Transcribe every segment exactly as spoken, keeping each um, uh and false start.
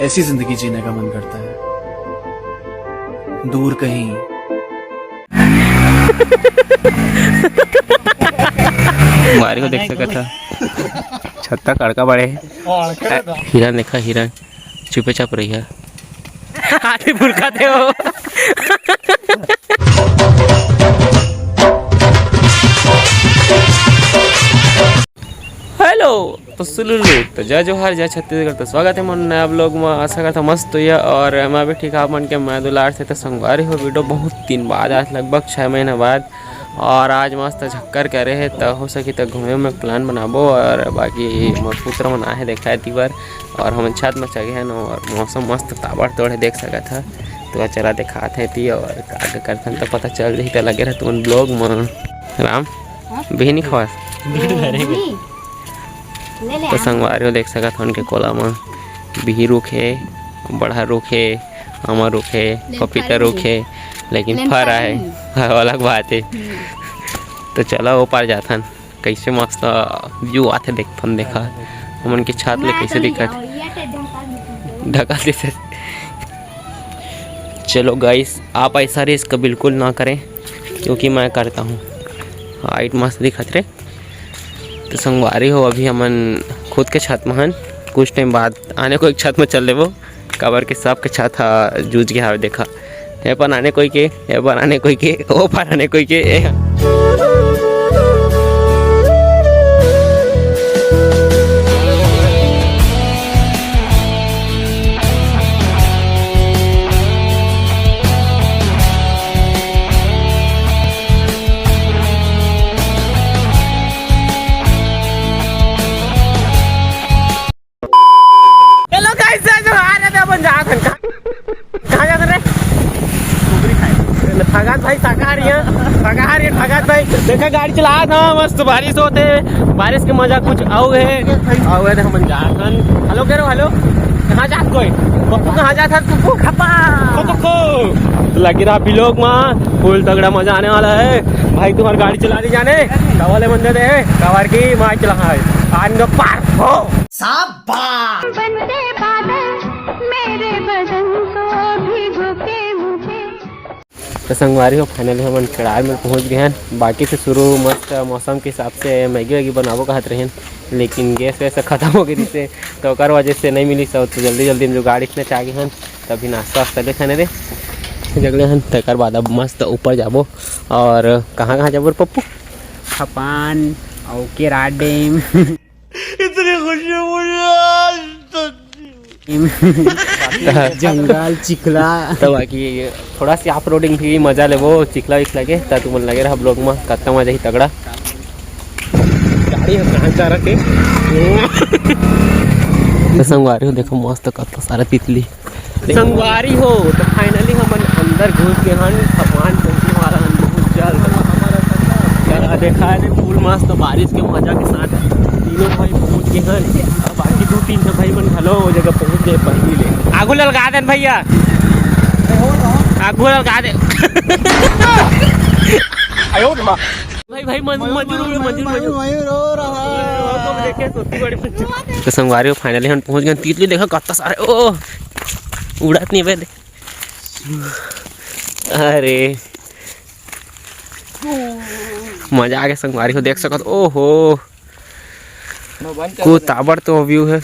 ऐसी जिंदगी जीने का मन करता है, दूर कहीं। संगवारी हो देख सकत ह, छत्ता कड़का बड़े हे। हिरन देखा, हिरन चुपे चाप रही है। हाथी फुरका थे हो। हेलो, तो सुलुलु, तो जय जोहार, जय छत्तीसगढ़। तो स्वागत है मोर नया vlog में। आशा करता मस्त होइहा और मैं भी ठीक, आप मन के मया दुलार से। तो संगवारी हो, video बहुत दिन बाद, आज लगभग छः महीना बाद, और आज मस्त झक्कर करे हे, तो हो सकी तो घूमे में plan बनाबो। और बाकी मोर पुत्र मन आहे देखा ती बर, और हमन छत में चढ़े हन और मौसम मस्त ताबड़तोड़ हे, देख सकत ह। तो चला देखात हे ती, और का का करथन तो पता चल जही, तो लगे रह तुमन vlog में। राम, बिहिनी खवास। ले ले तो आम। संगवारी हो देख सकत हन के कोला म बिही रुख हे, बड़हर रुख हे, आमा रुख हे, ले पपीता फल रुख हे। हे, लेकिन लेकिन फर फल आहे। नहीं। हाँ, अलग बात हे। हम्म। तो चला ओ पार जाथन, कैसे मस्त view आथे देखथन। देखा हमन के छात ले कैसे दिखत हे। ढका देथे। चलो guys, आप ऐसा risk बिल्कुल ना करें, क्योंकि मैं करता हूँ। Height मस्त दिखत रे। तो संगवारी हो, अभी हमन खुद के छत में हन, कुछ time बाद आने को एक छत में चल लेबो, काबर के सबके छत ह जूझ गे हावे। देखा, ए पर आने कोई के, ए पर आने कोई के, ओ पर आने कोई के। Hello guys, जय जोहार। अपन जात हन कहाँ? कहाँ जात हन रे? फगात भाई शाकाहारी है, फगाहारी है, फगात भाई। देखा गाड़ी चला था, मस्त बारिश होते, बारिश के मजा कुछ अउ है। अउ है, हमन जात हन। Hello करो, hello। कहाँ जात कोई? पप्पू कहाँ जात हन? पप्पू खपा। पप्पू को लगी रहा vlog मा, full तगड़ा मजा आने वाला है। भाई तुम्हारी गाड़ी चला दी जाने, कावाले बंदे दे, कावार की मार चला है। आन दो पार हो। शाबाश। बन गए बादल, मेरे बदन को भिगो के मुझे। तो संगवारी हो, finally हमन केड़ार में पहुंच गए हैं। बाकी से शुरू मस्त मौसम के हिसाब से मैगी वैगी बनाबो कहत रहेन, लेकिन गैस वैस खत्म हो गई से, तो ओकर वजह से नहीं मिली। तो जल्दी जल्दी में जुगाड़ इसने चाह गए हैं, तभी नाश्ता वास्ता ले खाने दे जगले हन। तेकर बाद अब मस्त ऊपर जाबो। और कहाँ कहाँ जाबो रे पप्पू? खपान और केरा डैम। इतनी खुशी मुझे आज तक। जंगल, चिखला। तो बाकी थोड़ा सी off roading भी मजा लेबो, चिखला विखला के, त तुमन लगे रहा vlog में, कत्ता मजा ही तगड़ा। गाड़ी है, कहाँ जा रखे? तो संगवारी हो, देखो मस्त कत्ता सारा तितली। संगवारी हो, तो finally हमन अंदर घुस गए हन, खपान पहुंचने वाला हन बहुत जल्द। देखा है, full मस्त बारिश के मजा के साथ तीनों भाई पहुंच गए हन। अब बाकी दो तीन ठो भाई मन घलो वो जगह पहुंच गए पहली ले। आगू ललका देन भैया, आगू ललका दे। भाई, भाई, मजूर, मजूर, मजूर, मजूर। तो संगवारी हो, finally हम पहुंच गए तितली। देखा कत्ता सारे, ओ, उड़त नहीं बे। अरे मजा आ गया संगवारी हो, देख सकत, ओहो। कुछ ताबड़ तो view है।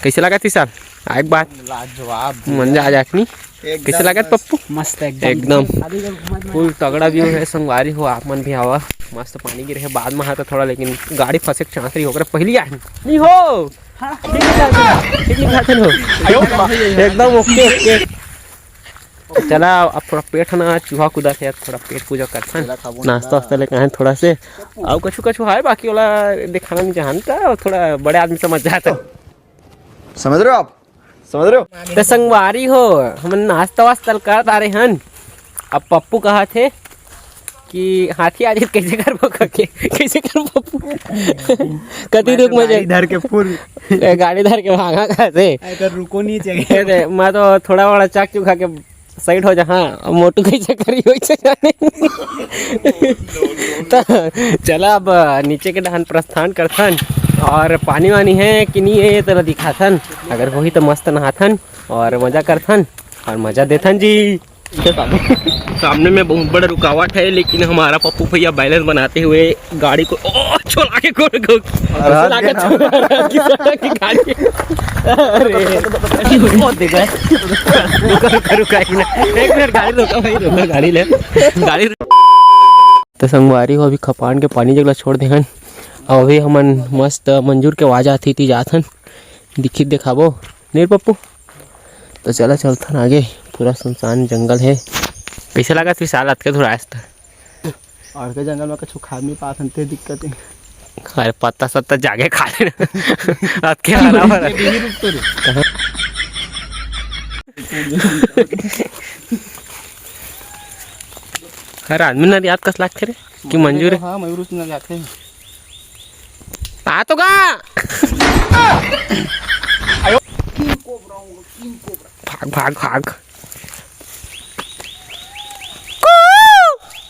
कैसे लगा थी सर? एक बात लाजवाब। मजा आ जात नहीं। कैसे लगा पप्पू? मस्त एकदम। एकदम। Full तगड़ा view है संगवारी हो, आप मन भी आवा। मस्त पानी गिरे है बाद में, हाँ तो थोड़ा, लेकिन गाड़ी फंसे के chance रही, ओकरे पहली आए नहीं हो। हाँ। ठीक नहीं जाते हो। एकदम OK, OK। चला, अब थोड़ा पेट ना चूहा कूदा थे, थोड़ा पेट पूजा करथन। नाश्ता वास्ता लेके आए थोड़ा से, और कछु कछु है बाकी वाला दिखाना नहीं चाहन का, थोड़ा बड़े आदमी समझ जाते। समझ रहे हो आप? समझ रहे हो? तो संगवारी हो, हम नाश्ता वास्ता कर तारे हन। अब पप्पू कहा थे कि हाथी आ जाए कैसे करबो करके, कैसे करबो पप्पू? कति रुक में जाए। धर के फुल। ए, गाड़ी धर के भागा कहा थे। अगर रुको नहीं चाहिए। ए, दे, मैं तो थोड़ा बड़ा चाक चुखा के side हो जा। हाँ, अब मोटू कैसे करी वैसे जाने। तो चला अब नीचे के डहान प्रस्थान करथन। और पानी वानी है कि नहीं है, तेला दिखाथन। अगर होही तो मस्त नहाथन और मजा करथन और मजा देथन जी। सामने में बहुत बड़ा रुकावट है, लेकिन हमारा पप्पू भैया बैलेंस बनाते हुए गाड़ी को, ओ, छोला के गोल गोल, छोला के, छोला की गाड़ी। अरे, बहुत देखा है। रुका, रुका, रुका ही ना। एक मिनट, गाड़ी रोका भाई, रोका, गाड़ी ले, गाड़ी। तो संगवारी हो, अभी खपान के पानी जगला छोड़ दे हन। अउ अभी हमन मस्त मंजूर के आवाज आती थी जात हन, दिखी देखाबो, नहीं रे पप्पू? तो चला चलथन आगे, पूरा सुनसान जंगल है। कैसे लागत विशाल, अतके दूर आयस त? और के जंगल में कछु खा नहीं पात हन, ते दिक्कत है। अरे पत्ता सत्ता जागे खा ले। अतके हरा भरा। ये भी रुक तो रे। कहाँ? हर आदमी ना याद कस लागथे रे, कि मंजूर है? हाँ, मयूर उसने जाते हैं। आ तो गा। भाग, भाग, भाग।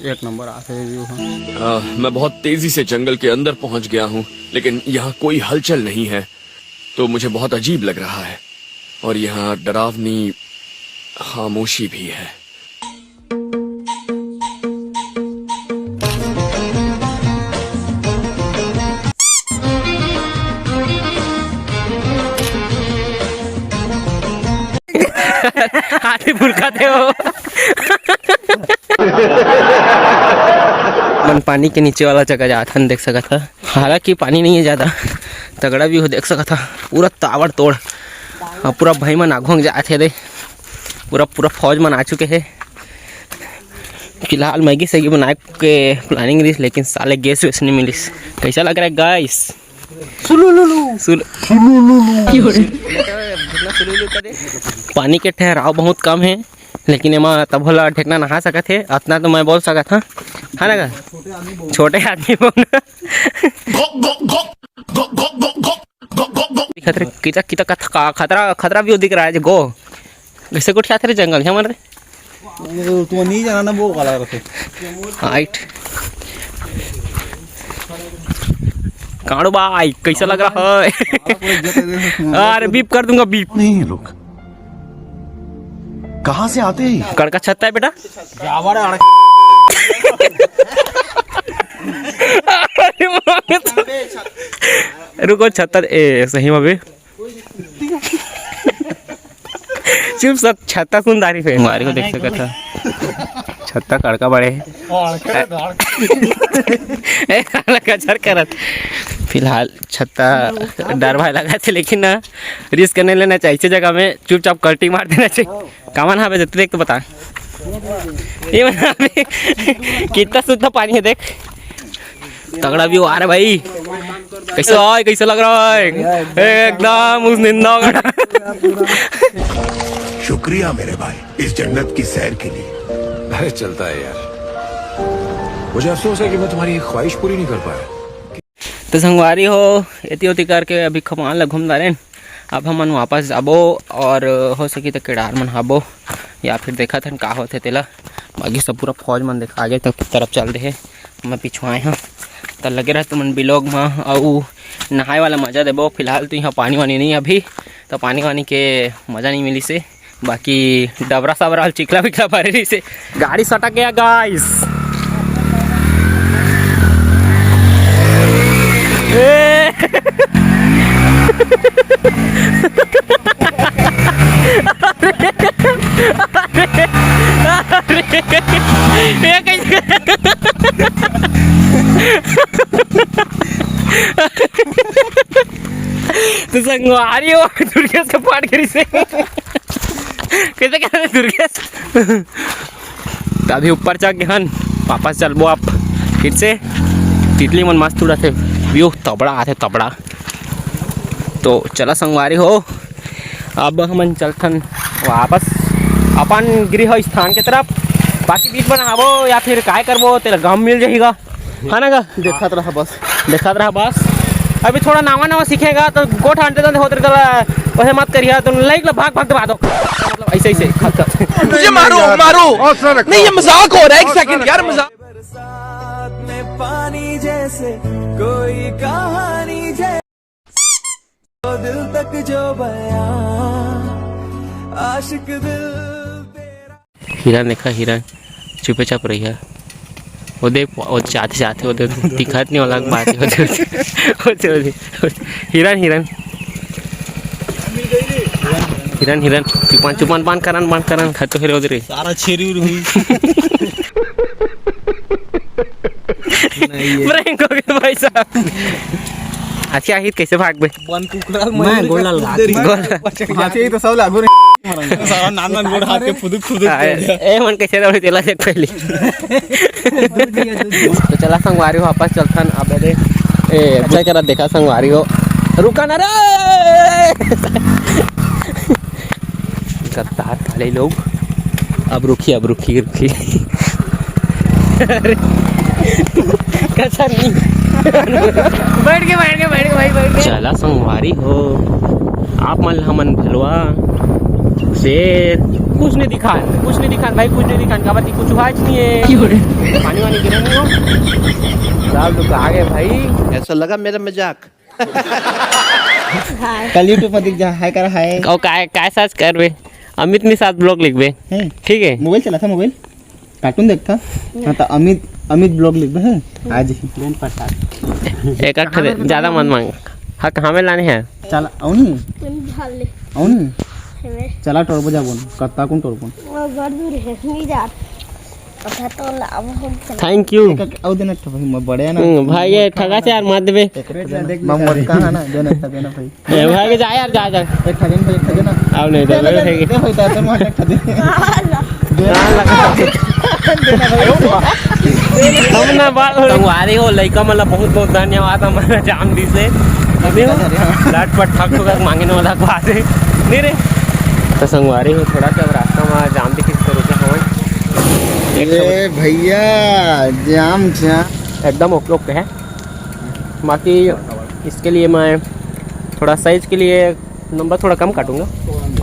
एक नंबर आथे व्यू, हाँ। अ, मैं बहुत तेजी से जंगल के अंदर पहुंच गया हूं, लेकिन यहाँ कोई हलचल नहीं है, तो मुझे बहुत अजीब लग रहा है। और यहाँ डरावनी खामोशी भी है। हाथी फुलका थे वो। मन पानी के नीचे वाला जगह जाथन, देख सकत ह। हालांकि पानी नहीं है ज्यादा, तगड़ा व्यू देख सकत ह। पूरा ताबड़तोड़, अउ पूरा भाई मन आघू जात हे दे। पूरा, पूरा फौज मन आ चुके हे। फिलहाल मैगी सैगी बनाए के प्लानिंग रहिस, लेकिन साले गैस वैस नहीं मिलिस। कैसा लग रहा है गाइस? सुलुलुलु। सुल-, सुलुलुलु। पानी के ठहराव बहुत कम है, लेकिन एमा तभो ला ढेकना नहा सकत हे, अतना तो मैं बोल सकत हूँ, है ना गा? छोटे आदमी बोल। दिखत रे, कितना, कितना कथ-, का-, खतरा, खतरा व्यू दिख रहा है जी, गो। कैसे गोठियाथे रे जंगल, हे मन रे? वो तो नहीं जाना ना, वो वाला रखे। हाइट। काड़ू भाई, कैसा लग रहा है? अरे, बीप कर दूंगा, बीप। नहीं है लोग, कहाँ से आते हैं? कड़का छत्ता है बेटा। अरे, रुको, छत्ता, ए, सही में बे। चुप, सब छत्ता सुन तारीफ है। हमारे को देख सकत था, छत्ता कड़का बड़े है। ए, साला कचर करत। फिलहाल छत्ता डर भाई लगा थे, लेकिन ना, रिस्क नहीं लेना चाहिए। ऐसे जगह में चुपचाप कल्टी मार देना चाहिए। कामन हाँ बे, देख तो बता। ये बता बे, कितना शुद्ध पानी है, देख। तगड़ा व्यू आ रहा है भाई। कैसे भाई, कैसे लग रहा है? एकदम उस निंदा। शुक्रिया मेरे भाई, इस जन्नत की सैर के लिए। अरे चलता है यार, मुझे अफसोस है कि मैं तुम्हारी ये ख्वाहिश पूरी नहीं कर पाया। तो संगवारी हो, एती ओती करके अभी खमान ला घूम डारेन। अब हमन वापस जाबो और हो सकी तो केड़ार मन हाबो या फिर देखत हन का होथे तेला। बाकी सब पूरा फौज मन देख आगे तक तरफ चल दे हे। मैं पिछुआए हूँ, त लगे रह तुमन vlog में। अउ नहाए वाला मजा देबो। फिलहाल तो यहाँ पानी वानी नहीं अभी, तो पानी वानी के मजा नहीं मिली से। बाकी डबरा सबरा चिखला विखला भरे रहिसे। गाड़ी सटक गया गाइस। तो संगवारी हो, दुर्गेश के पाट करी से। कैसे कहते दुर्गेश? त अभी ऊपर चढ़ गे हन, वापस चलबो आप फिर से। तितली मन मस्त उड़त हे, व्यू तबड़ा आथे, तबड़ा। तो चला संगवारी हो, अब हमन चलथन वापस अपन गृह स्थान के तरफ। बाकी बीच में नहाबो या फिर काय करबो, तेला गम मिल जाही गा। है ना गा? देखत रहा बस। देखत रहा बस। अभी थोड़ा नवा नवा सीखेगा तो गोठ अंटे दंते होत रहता, वैसे मत करिया, तो लाइक ला भाग भाग दबा दो। मतलब ऐसे, ऐसे, खत, खत। मुझे मारो, मारो। नहीं, ये मजाक हो रहा है, एक सेकंड यार, मजाक। बरसात में पानी जैसे कोई कहानी जैसे। दिल तक जो बयां, आशिक दिल तेरा। हिरन देखा, हिरन चुपे चाप रही है। वो देख, वो जाते जाते वो देख, दिखत नहीं वाला बात है, वो देख, वो देख, वो देख। हिरन, हिरन, हिरन, हिरन, चुपान, चुपान, बांध करन, बांध करन, खा तो फिर उधर ही। सारा छेरी उरी हुई। नहीं है। Prank हो गया भाई साहब। अच्छा, आहित कैसे भागबे? बन कुकरा मैं गोला लात। गोला। हाथी तो सब लागू रे। सारा नान नान गोड़ हाथ के फुदुक फुदुक आ, कर दिया। ए, मन कैसे रहो, तेला से पहले। तो चला संगवारी, वापस चलथन। अब दे, ए, अच्छा करा, देखा संगवारी हो, रुका ना रे। गद्दार काले लोग। अब रुकी, अब रुकी, रुकी। अरे, कैसा नहीं? बैठ के, बैठ के, बैठ के भाई, बैठ के। चला संगवारी हो, आप मन ला हमन भलवा शेर कुछ नहीं दिखान, कुछ नहीं दिखान भाई, कुछ नहीं दिखान, काबर कि कुछ हुआ नहीं है। पानी वानी गिरे नहीं हो। साहब, तो कहाँ गए भाई? ऐसा लगा मेरा मजाक। कल YouTube पर दिख जा, हाय कर, हाय। और काय, काय search करबे? अमित निषाद vlog लिखबे। हैं? ठीक है। मोबाइल चलाथा, मोबाइल? कार्टून देखथा? हाँ, तो अमित, अमित vlog लिखबे, हैं? आज ही। एक अठ दे, ज्यादा मत मांग। हाँ, कहाँ में लाने हैं? चला, अउनी? अउनी? चला, टोरबो जाबोन। कत्ता कौन टोरबोन? वो बड़ दूर है, नहीं जात। Thank you। एक, एक, अउ देना एक ठो भाई, मैं बड़े है ना। हम्म, भाई, ये ठगा से यार मत देबे। एक ठो देना। मैं मोटका है ना, देना एक ठो देना भाई। ए, भाई के जा यार, जा, जा। एक ठो देना भाई, एक ठो देना। अब नहीं दे, देना, भाई, दे, भाई। दे भाई, तो मोटा एक ठो दे। देना भाई। हम ना बात हो। संगवारी हो, लइका मन ला बहुत बहुत धन्यवाद, हमर जाम दिस हे। अभी हो, लटपट ठक ठुक मांगे वाला को आते। नहीं रे। तो संगवारी हो, थोड़ा सा अब रास्ता में जाम दिखिस तो रुके हवन। ए भैया, जाम, जाम। एकदम OK, OK है। बाकी इसके लिए मैं थोड़ा size के लिए नंबर थोड़ा कम काटूंगा।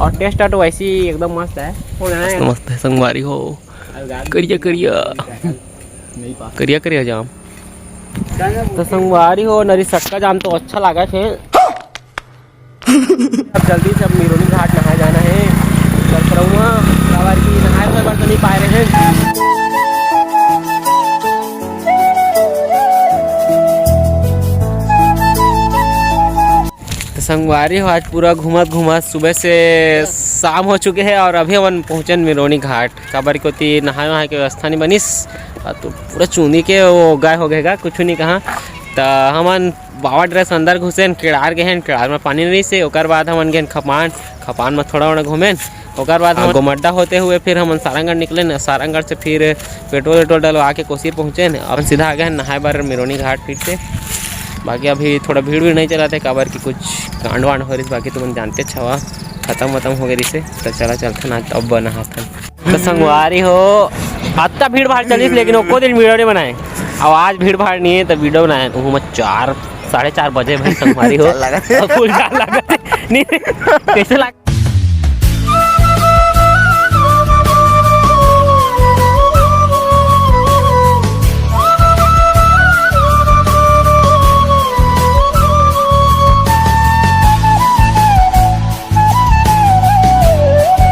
और taste तो वैसे ही एकदम मस्त है। मस्त, मस्त है संगवारी हो। करिया, करिया। करिया, करिया जाम। तो संगवारी हो, नरिसक्का जाम तो अच्छा लगा थे। अब जल्दी से अब मिरोनी घाट नहाए जाना है। चल रहुआ, काबर कि नहाए धोए बर तो नहीं पाए रहे हैं। तो संगवारी हो, आज पूरा घूमत घूमत सुबह से शाम हो चुके हैं और अभी हमन पहुँचन मिरोनी घाट। काबर कि ओती नहाए वहाए के व्यवस्था नहीं बनिस, और तो पूरा चूंदी के वो गाय हो गएगा, कुछ नहीं कहा। तो हमन बाबा dress अंदर घुसेन, केड़ार गए हैं, केड़ार में पानी नहीं से। ओकर बाद हमन गए खपान, खपान में थोड़ा मोड़ा घूमेन। ओकर बाद हम गोमड्डा होते हुए फिर हमन सारंगढ़ निकलेन, सारंगढ़ से फिर पेट्रोल वेट्रोल डलवा के कोसीर पहुँचेन। अपन सीधा आ गए हैं नहाए बर मिरोनी घाट फिर से। बाकी अभी थोड़ा भीड़ भी नहीं चला थे, काबर कि कुछ कांड वांड हो रही, बाकी तुमन जानते छवा खत्म वतम हो गए रिसे। तो चला चलथन आज अब नहाथन। तो संगवारी हो, अत्ता भीड़ भाड़ चलिस, लेकिन एको दिन video नहीं बनाए। अब आज भीड़ भाड़ नहीं है, तो video बनाए। तो मैं चार, साढ़े चार बजे भाई संगवारी हो। चल लगा। फुल चाल लगा। नहीं, कैसे लग